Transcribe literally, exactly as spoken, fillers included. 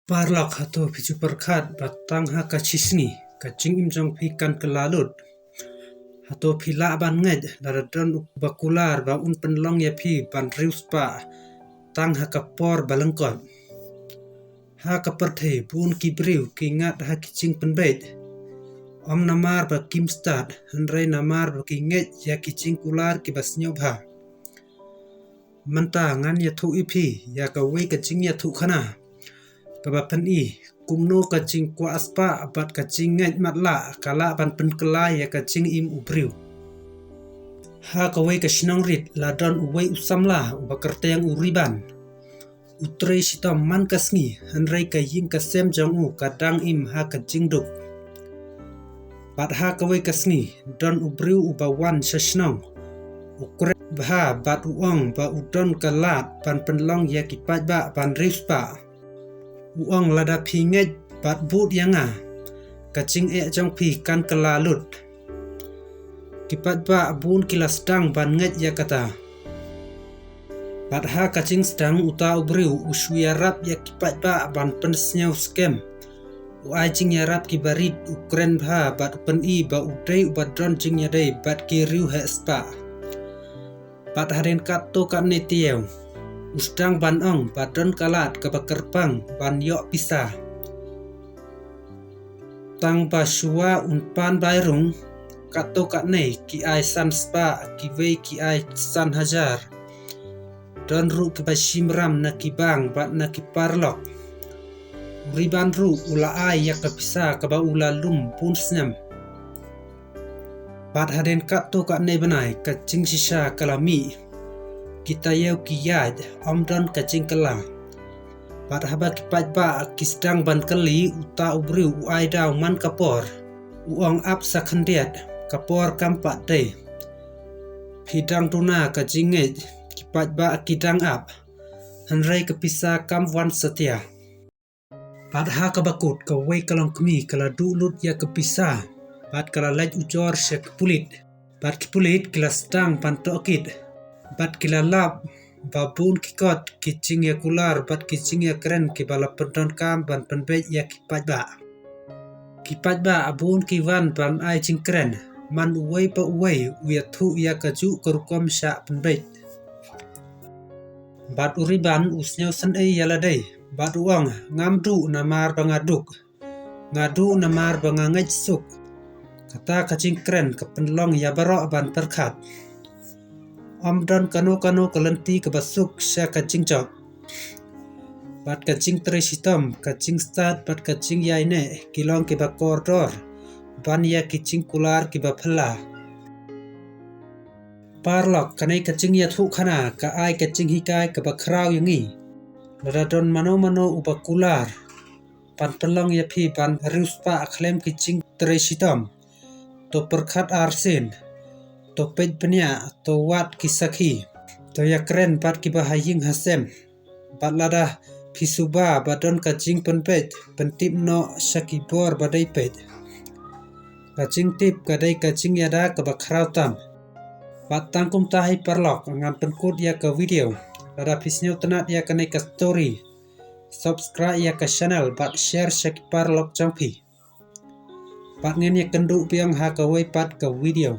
Paralok, hato phi ju pyrkhat ba tang ha ka shisngi ka jingim jong phi kan kylla lut? Hato phi lah ban ngeit lada don uba kular ba un pynlong ïa phi ban riewspah tang ha ka por ba lyngkot? Ha ka pyrthei bun ki briew ki ngat ha ki jingpynbeit, ym namar ba kim stad, hynrei namar ba ki ngeit ïa ki jingkular kiba sngewbha. Mynta ngan ïathuh ïa phi ïa kawei ka jingïathuhkhana kaba pyni kumno ka jingkwah spah bad ka jingngeit matlah ka lah ban pynkylla ïa ka jingim u briew. Ha kawei ka shnong rit la don uwei u samla uba kyrteng u Riban. U trei shitom man ka sngi, hynrei ka ïing ka sem jong u ka dang im ha ka jingduk. Bad ha kawei ka sngi don u briew uba wan sha shnong. U kren bha bad u ong ba u don ka lad ban pynlong ïa ki paidbah ban riewspah. U ong, lada phi ngeit bad bud ïa nga, ka jingeh jong phi kan kylla lut. Ki paidbah bun ki la sdang ban ngeit ïa kata. Bad ha ka jingsdang uta u briew u shu ïarap ïa ki paidbah ban pynsngew skhem. U ai jingïarap kiba rit, u kren bha bad u pyni ba u dei uba don jingïadei bad ki riewheh spah. Bad hadien katto katne taïew u sdang ban ong ba don ka lad kaba kyrpang ban ïoh pisa. Tang ba shuwa un pan bai rung, katto katne ki ai san spah, kiwei ki ai san hajar. Don ruh kiba shim ram na ki bank bad na ki paralok. U Riban ruh u la ai ïa ka pisa kaba u la lum bun snem. Bad hadien katto katne bnai ka jingshisha ka la mih. Ki taïew ki ïaid, ym don ka jingkylla. Bad haba ki paidbah ki sdang ban kylli uta u briew, u ai daw man ka por. U ong, ap sa khyndiat, ka por kam pat dei. Phi dang duna ka jingngeit, ki paidbah ki dang ap. Hynrei ka pisa kam wan satia. Bad ha kaba kut kawei ka longkmie ka la duh lut ïa ka pisa bad ka la leit ujor sha ki pulit. Bad ki pulit ki la sdang ban tohkit bad ki la lap ba bun ki kot ki jingïakular bad ki jingïakren kiba la pyndonkam ban pynbeit ïa ki paidbah. Ki paidbah bun ki wan ban ai jingkren, man uwei pa uwei u ïathuh ïa kajuh ka rukom shah pynbeit. Bad u Riban u sngewsynei ïa lade bad u ong, ngam duh namar ba nga duk, nga duh namar ba nga ngeit suk. Kata ka jingkren ka pynlong ïa baroh ban pyrkhat. Ym don kano kano ka lynti kaba suk sha ka jingjop. Bad ka jingtrei shitom, ka jingstad bad ka jingïaineh ki long kiba kordor ban ïa ki jingkular kiba phylla. Paralok, kane ka jingïathuhkhana ka ai ka jinghikai kaba khraw ïa ngi. Lada don mano mano uba kular ban pynlong ïa phi ban riewspah khlem ki jingtrei shitom, to pyrkhat arsien, to peit bniah, to wad ki sakhi, to ïakren bad kiba ha ïing ha sem. Bad lada phi suba ba don ka jingpynbeit, pyntip noh sha ki bor ba dei peit. Ka jingtip ka dei ka jingïada kaba khraw tam. Bad tang kumta hi paralok, ngan pynkut ïa ka video. Lada phi sngewtynnat ïa kane ka story, subscribe ïa ka channel bad share sha ki paralok jong phi. Bad ngin ïakynduh biang ha kawei pat ka video.